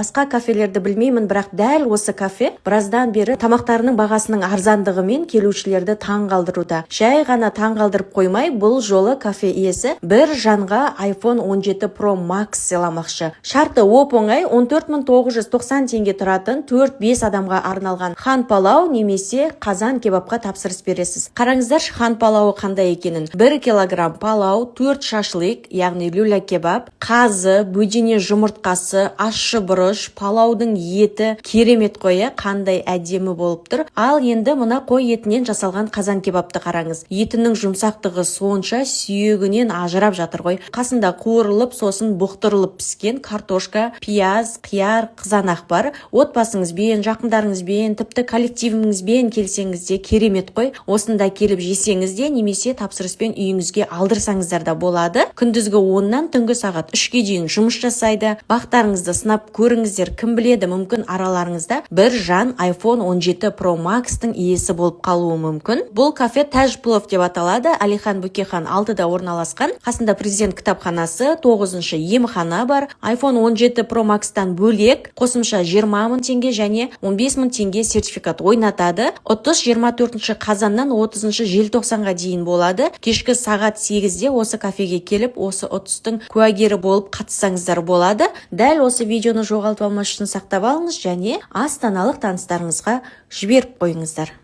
Басқа кафелерді білмеймін, бірақ дәл осы кафе біраздан бері тамақтарының бағасының арзандығымен келушілерді таң қалдыруда. Жай ғана таң қалдырып қоймай, бұл жолы кафе иесі бір жанға iPhone 17 Pro Max сыйламақшы. Шарты оп оңай: 14 990 теңге тұратын 4-5 адамға арналған хан палау немесе қазан кебабқа тапсырыс бересіз. Қараңыздаршы, хан палауы қандай екенін: 1 килограмм палау, 4 шашлык, яғни люля кебаб, қазы, бөдене жұмыртқасы, ащы бұрыш, палаудың еті. Керемет қой, иә? Қандай әдемі болып тұр! Ал енді мына қой етінен жасалған қазан кебабты қараңыз. Етінің жұмсақтығы сонша, сүйегінен ажырап жатыр ғой. Қасында қуырылып, сосын бұқтырылып піскен картошка, пияз, қияр, қызанақ бар. Отбасыңызбен, жақындарыңызбен, тіпті коллективіңізбен келсеңіз де керемет қой. Осында келіп жесеңіз де немесе тапсырыспен үйіңізге алдырсаңыздар да болады. Күндізгі 10-нан түнгі сағат 3-ке дейін жұмыс жасайды. Бақтарыңызды сынап көріңіздер. Кім біледі, мүмкін, араларыңызда бір жан iPhone 17 Pro Max-тың иесі болып қалуы мүмкін. Бұл кафе «Тәж плов» деп аталады. Әлихан Бөкейхан 6-да орналасқан. Қасында Президент кітапханасы, тоғызыншы емхана бар. iPhone 17 Pro Max-тан бөлек қосымша 20 мың теңге және 15 мың теңге сертификат ойнатады. Ұтыс 24 қазаннан 30 желтоқсанға дейін болады. Кешкі сағат 8-де осы кафеге келіп, осы ұтыстың куәгері болып қатыссаңыздар болады. Дәл осы видеоны жоғалтып алмас үшін сақтап алыңыз және астаналық таныстарыңызға жіберіп қойыңыздар.